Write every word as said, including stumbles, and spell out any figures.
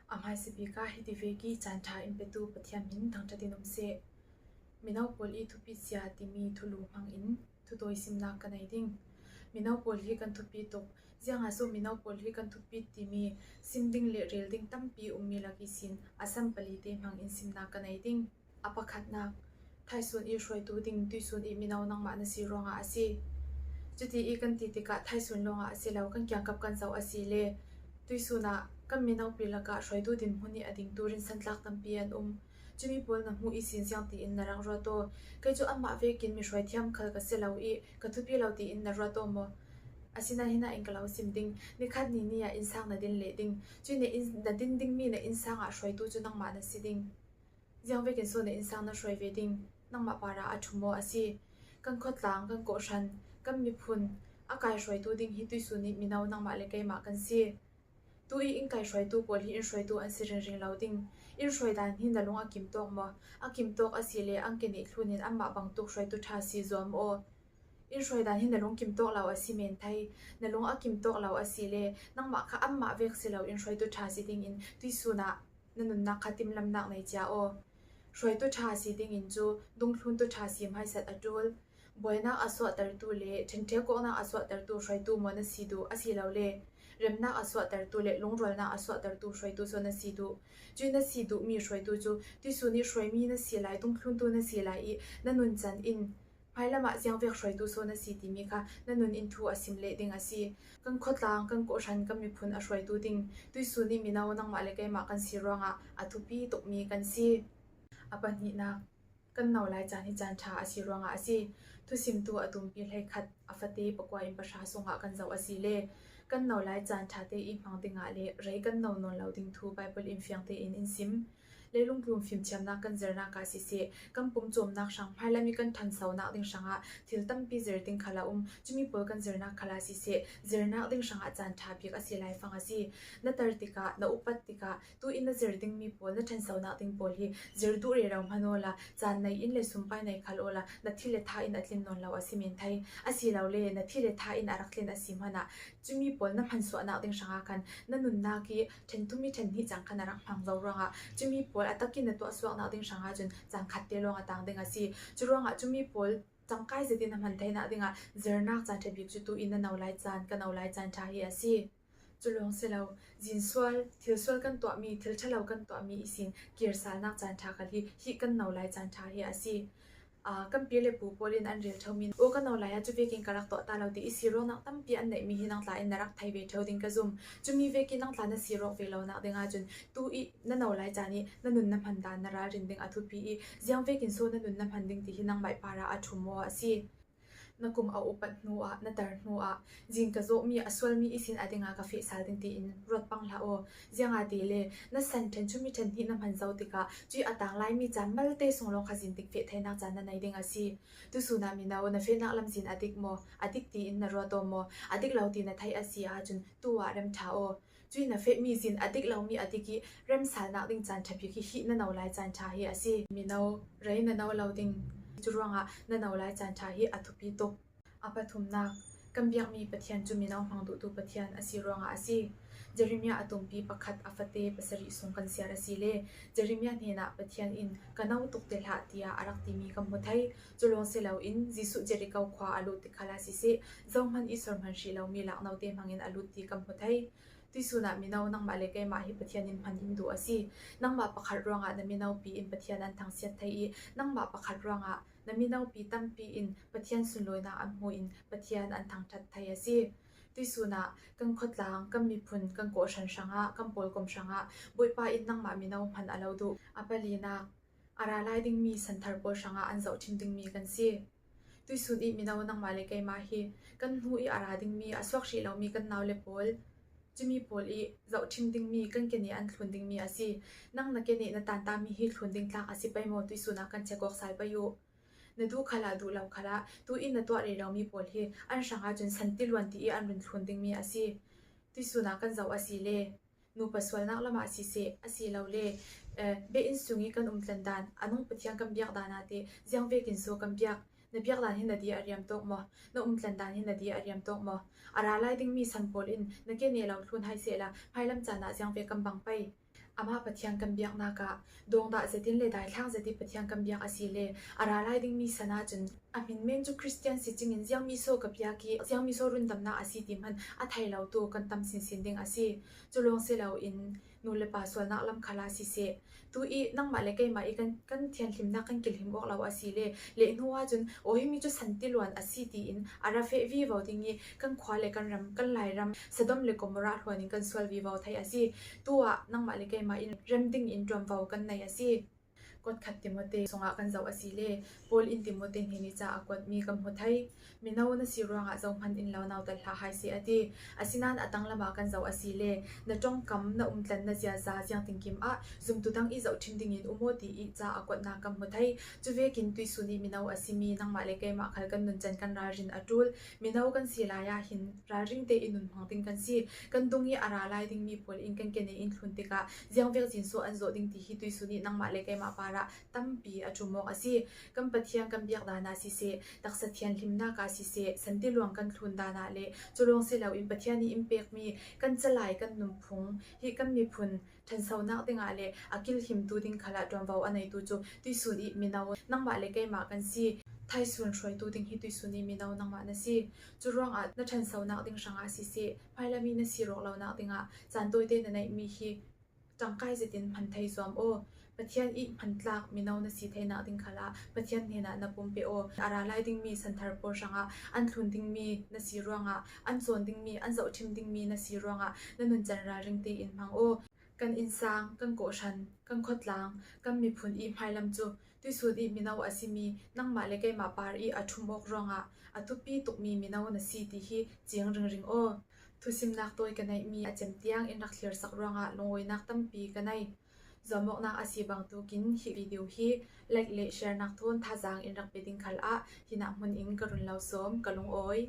A hmaisabik ah hiti vek i caan ṭha in petu Pathian hmin thangṭhat in um seh. Mino pawl i thupitzia timi thulu hmangin thutawi simnak ka nei ding. Mino pawl hi kan thupi tuk. Ziangah so mino pawl hi kan thupi timi sim ding le rel ding tampi ummi lak ihsin a sam palite hmangin simnak ka nei ding. A pakhatnak, thaisun i hruaitu ding tuisun i mino nangmah na si ruangah a si. Cuti i kan ti tikah thaisun lawngah a si lo, kan kiangkap kan zoh a si le tuisun ah kan minopi lakah hruaitu dinhmun i a dingtu rinsantlak tampi an um. Cumi pawl na hmuh ihsin ziang tiin na rak ruat aw? Kei cu anmah vekin mihruai thiam khal ka si lo i ka thupi lo tiin na ruat aw maw? Asinain hinah in ka lo sim ding. Nikhat ni ni ah innsang na din leh ding. Cui na din dingmi na innsang ah hruaitu cu nangmah na si ding. Ziangvekin so na innsang na hruai ve ding? Nangmah parah a ṭhum aw a si. Kan khawtlang, kan kawhhran, kan miphun a kaihruaitu ding hi tuisun i mino nangmah le keimah kan si. Tu i in kaihruaitu pawl hi in hruaitu an si ringring lo ding. In hruaidan hi na lung a kim tawk maw? A kim tawk a si le an ke nih thlun in anmah bangtuk hruaitu ṭha si zuam aw. In hruaidan hi na lung kim tawk lo a si men thei. Na lung a kim tawk lo a si le nangmah kha anmah vek si lo in hruaitu ṭha si dingin tuisun ah na nunnak kha timlamnak nei cia aw. Hruaitu ṭha si dingin cu dungthluntu ṭha si hmaisat a ṭul. Buainak a suahtertu le ṭhenṭhek kawknak a suahtertu hruaitu maw na si duh, a si lo le remnak a suahtertu le lungrualnak a suahtertu hruaitu so na si duh? Cui na si duhmi hruaitu cu tuisun i hruaimi na si lai, dungthluntu na si lai i na nuncan in hmailam ah ziangvek hruaitu so na si timi kha na nun in thu a sim leh ding a si. Kan khawtlang, kan kawhhran, kan miphun a hruaitu ding tuisun i mino nangmah le keimah kan si ruangah a thupi tukmi kan si. A pahnihnak, kan nolai caan hi caan ṭha a si ruangah a si. Thusimtu a tumpi hleikhat a fate pakua in pahra sungah kan zoh a si le kan nolai caan ṭhate i hmang dingah le rei kan no nawn lo ding thu Baibal in fiang tein in sim. Leilung tlun fimthiamnak kan zirnak ah siseh, kan pum cawmnak hrang hmailam i kan ṭhansonak ding hrangah thil tampi zir ding khal a um. Cumi pawl kan zirnak khal ah siseh, zirnak ding hrangah caan ṭha bik a si laifang a si. Na tar tikah, na upat tikah, tu in na zir dingmi pawl, na ṭhansonak ding pawl hi zir duh rero hman awla caan nei in le sumpai nei khal awla na thi le tha in a tlin nawn lo a si men thei. A si lo le na thi le tha in a rak tlin a si hmanah cumi pawl na hmansuahnak ding hrangah khan na nunnak i ṭhen thum i ṭhen hnih cang khan a rak hmang zo ruangah cumi pawl a takin na tuahsuaknak ding hrangah cun caan khatte lawng a tang ding a si. Cu ruangah cumi pawl cangkai zetin a hman theinak dingah zirnak caan ṭha bik cu tu in na nolai caan, ka nolai caan ṭha hi a si. Cu lawng si lo, zin sual, thil sual kan tuahmi, thil ṭha lo kan tuahmi ihsin kirsalnak caan ṭha khal hi, hi kan nolai caan ṭha hi a si. Aa, kan pi le pu pawl in an rel ṭhomi, aw, ka nolai ah cu vekin ka rak tuah ta lo ti i sirawknak tampi an neihmi hi nang tla in na rak thei ve ṭheu ding ka zum. Cumi vekin nang tla na sirawk ve lonak dingah cun tu i na nolai caan i na nun na hman dan na ralrin ding a thupi i ziang vekin so na nun na hman ding ti hi nangmah parah a ṭhum aw a si. Na kum a upat hnuah, na tar hnuah, zin ka zawhmi a sualmi ihsin a dingah ka feh sal ding tiin ruat pang hlah aw. Ziangahtile na san ṭhen cumi ṭhen hnih na hman zo tikah cui a tang laimi caan malte sung lawng kha zin dik feh theinak caan na nei ding a si. Tusun ah mino, na fehnak lam zin a dik maw, a dik tiin na ruat aw maw? A dik lo ti na theih a si ahcun tu ah rem ṭha aw. Cui na fehmi zin a dik lomi a dik i remsalnak ding caan ṭha bik hi, hi na nolai caan ṭha hi a si. Mino, rei na no lo ding. Cu ruangah na nolai caan ṭha hi a thupi tuk. A pathumnak, kan biakmi Pathian cu mino hmang duhtu Pathian a si ruangah a si. Jeremiah a tumpi pakhat a fate pasarih sung kan siar a si le Jeremiah hnenah Pathian in ka no tuk te hlah tiah a rak timi kan hmu thei. Cu lawng si loin Jesuh Jericho khua a lut tik khal ah siseh, zohman i sor hman hrih lomi laknote hmangin a lut ti kan hmu thei. Tuisun ah mino nangmah le keimah hi Pathian in hman in duh a si. Nangmah pakhat ruangah na minopi in Pathian an thangsiat thei i nangmah pakhat ruangah na minopi tampi in Pathian sunlawinak an hmu in Pathian an thangṭhat thei a si. Tuisun ah kan khawtlang, kan miphun, kan kawhhran hrangah, kan pawlkom hrangah Bawipa in nangmah mino hman a lo duh. A palinak, a ra lai dingmi santhar pawl hrangah an zohṭhim dingmi kan si. Tuisun i mino nangmah le keimah hi kan hnu i a ra dingmi, a suak hrih lomi kan nau le pawl, cumi pawl i zohṭhim dingmi, kan ke nih an thlun dingmi a si. Nang na ke nih na tantami hi thlun ding tlak a si pei maw? Tuisun ah kan check awk sal pei uh. Na duh khalah, duh lo khalah, tu in na tuah rero mi pawl hi an hrangah cun san ti luan ti i an run thlun dingmi a si. Tuisun ah kan zoh a si le nupa sualnak lamah siseh, a si lo le, eh, biakinn sung i kan umtlan dan, a nung Pathian kan biak dan ah teh ziang vekin so kan biak? Na biak dan hi na di a riam tawk maw? Na umtlan dan hi na di a riam tawk maw? A ra lai dingmi san pawl in na ke nih lo thlun hai sehla, hmailam caan ah ziang ve kan bang pei? Amah Pathian kan biaknak ah dawngdah zetin le daithlang zet ih Pathian kan biak a si le a ra lai dingmi san ahcun a hmin men cu Khristian si cingin ziangmi so ka biak ih ziangmi so rundamnak a si ti hman a thei lo tu kan tam sinsin ding a si. Cu lawng si loin nu le pa sualnak lam khal ah siseh, tu ih nangmah le keimah ih kan, kan thianhlimnak kan kilhim awk lo a si le, le hnu ahcun aw himi cu santiluan a si tiin a ra feh vivo ding ih kan khua le kan ram, kan Lairam Sodom le Gomorrah hluan in kan sual vivo thei a si. Tu ah nangmah le keimah in rem ding in ṭuanvo kan nei a si. Kuatkhat Timote sungah kan zoh a si le, Paul in Timote hnenih ca a kuatmi kan hmu thei. Mino na si ruangah zohman in lo nautat hlah hai seh a ti. Asinain a tanglam ah kan zoh a si le, na ṭongkam, na umtlan, na ziaza ziangtinkim ah zumtu dang ih zohṭhim dingin um aw ti ih ca a kuatnak kan hmu thei. Cuvekin tuihsun ih mino a simi nangmah le keimah khal kan nuncan kan ralrin a ṭul. Mino kan si lai ah hin ralring tein nun hmang ding kan si. Kan dung ih a ra lai dingmi pawl in kan ke nei in thlun tikah ziangvek zin so an zawh ding ti hi tuihsun ih nangmah le keimah parah tampi a ṭum awk a si. Kan Pathian kan biak dan ah siseh, taksa thianhlimnak ah siseh, santiluang kan thlun dan ah le cu lawng si loin Pathian ih in pekmi kan calai, kan nunphung hi kan miphun ṭhansonak dingah le a kilhimtu ding khalah ṭuanvo a neitu cu tuihsun ih mino nangmah le keimah kan si. Thaisun hruaitu ding hi tuihsun ih mino nangmah na si. Cu ruangah na ṭhansonak ding hrangah siseh, hmailam ih na si rawk lonak dingah caan tawite na neihmi hi ṭangkai zetin hman thei zuam aw. Pathian ih hmantlak mino na si theinak ding khalah Pathian hnenah na pumpek aw. A ra lai dingmi santhar pawl hrangah an thlun dingmi na si ruangah, an cawn dingmi, an zohṭhim dingmi na si ruangah na nuncan ralring tein hmang aw. Kan innsang, kan kawhhran, kan khawtlang, kan miphun ih hmailam cu tuihsun ih mino a simi nangmah le keimah par ih a ṭhum awk ruangah a thupi tukmi mino na si ti hi ciing ringring aw. Thusimnak tawi ka neihmi a cem tiang in rak thlir sak ruangah lungawinak tampi ka nei. Zuamawknak a si bangtukin hi video hi like le share nak thawn thazaang in rak pe ding khal ah hinah hmun in ka run lo sawm, ka lungawi.